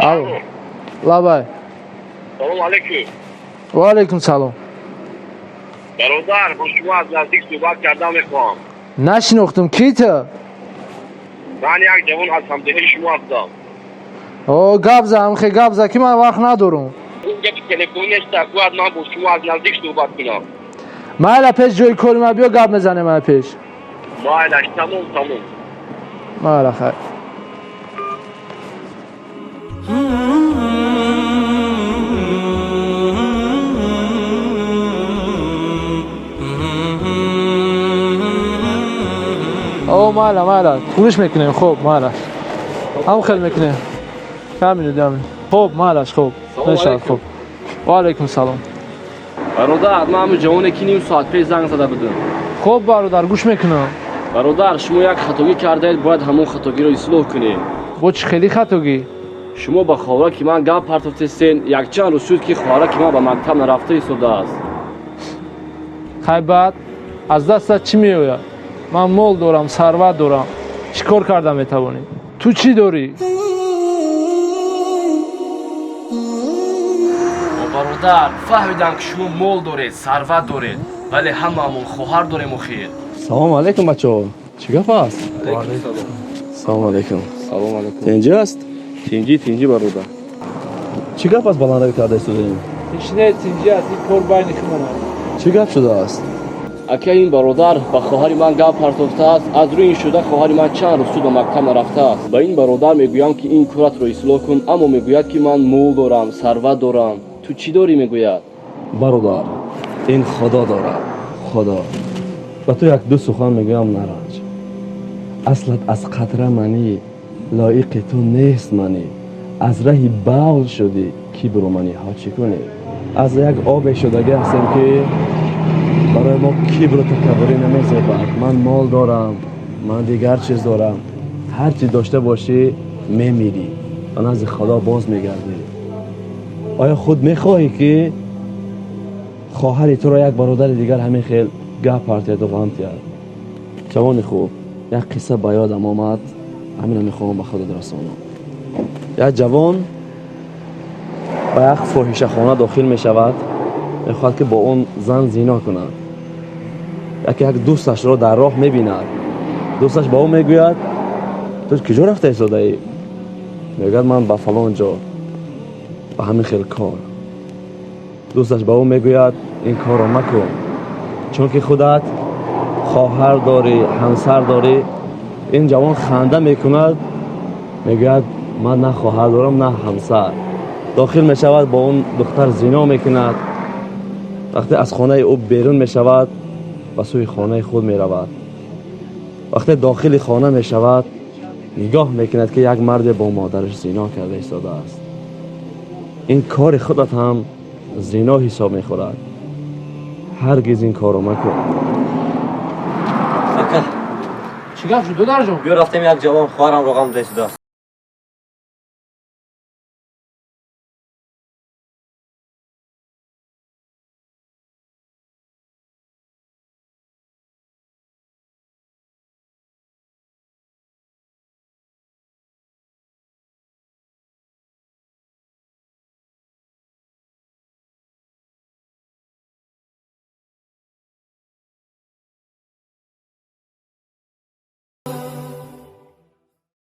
Алло. Лабай. Салом алейкум. Ва алейкум салом. Бародар, бо шумо аз наздик суҳбат кардан мехоҳам. Нашинохтам, ки ту? Ман як ҷавон аз ҳамдеҳаи шумо ҳастам. О, гап за, ҳамхе гап за, ки ман вақт надорам. Ин гапи телефонӣ нест, бояд ман бо шумо аз наздик суҳбат кунам. Майла, пеш ҷои кори ма биё, гап мезанем мана пеш. Майлаш, тамом, тамом. Майла, хайр. О, майла, майла, гӯш мекунем, хоб, майлаш. Ҳам хел мекунем. Ҳамин, ҳамин. Хоб, майлаш, хоб. Мешавад, хоб. Ва алейкум салом. Бародар, ман ҳамун ҷавоне, ки ним соат пеш занг зада будам. Хоб, бародар, гӯш мекунам. Бародар, шумо як хатогӣ кардаед, бояд ҳамон хатогиро ислоҳ кунед. Бо чӣ хели хатогӣ? Шумо ба хоҳараки ман гап партофтестен, якчанд рӯз шуд, ки хоҳараки ман ба мактаб нарафта истодааст. Хай, баъд аз дастат чӣ меояд? Ман мол дорам, сарват дорам. Чӣ кор карда метавонӣ? Ту чӣ дорӣ? О, бародар, фаҳмидам, ки шумо мол доред, сарват доред, вале ҳамаамон хоҳар дорем охир. Салом алейкум, бачаҳо, чӣ гап аст? Салом алейкум. Салом алейкум. Тинҷӣ аст? Тинҷӣ, тинҷӣ, бародар. Чӣ гап аст, баландравӣ карда истодаем? Ҳеч не, тинҷӣ аст, ин кор байни хумон аст. Чӣ гап шудааст? Ака, ин бародар ба хоҳари ман гап партофтааст. Аз рӯи ин шуда хоҳари ман чанд рӯз шуд ба мактаб нарафтааст. Ба ин бародар мегӯям, ки ин коратро ислоҳ кун, аммо мегӯяд, ки ман мол дорам, сарват дорам, ту чӣ дорӣ, мегӯяд. Бародар, ин Худо дорад, Худо. Ба ту як ду сухан мегӯям, наранҷ. Аслат аз қатра манӣ, лоиқи ту нест манӣ. Аз раҳи бавл шудӣ, кибру маниҳо чӣ кунӣ? Аз як обе шудагӣ ҳастем, ки барои мо кибру такаббурӣ намезебад. Ман мол дорам, ман дигар чиз дорам. Ҳар чӣ дошта бошӣ, мемирӣ, ба назди Худо боз мегардӣ. Оё худ мехоҳӣ, ки хоҳари туро як бародари дигар ҳамин хел гап партияду ғам тиҳад? Ҷавони хуб, як қисса ба ёдам омад, ҳамина мехоҳам ба худат расонам. Як ҷавон ба як фоҳишахона дохил мешавад, мехоҳад, ки бо он зан зино кунад. Яке як дӯсташро дар роҳ мебинад. Дӯсташ ба ӯ мегӯяд: «Ту куҷо рафта истодаӣ?» Мегӯяд: «Ман ба фалон ҷо, ба ҳамин хел кор». Дӯсташ ба ӯ мегӯяд: «Ин корро макун, чунки худат хоҳар дорӣ, ҳамсар дорӣ». Ин ҷавон ханда мекунад, мегӯяд: «Ман на хоҳар дорам, на ҳамсар». Дохил мешавад, бо он духтар зино мекунад. Вақте аз хонаи ӯ берун мешавад, ба сӯи хонаи худ меравад. Вақте дохили хона мешавад, нигоҳ мекунад, ки як марде бо модараш зино карда истодааст. Ин кори худат ҳам зино ҳисоб мехӯрад. Ҳаргиз ин корро макун. Ака. Чӣ гап шуд, додарҷон? Биё, рафтем, як ҷавон хоҳарамро ғам дода истодааст.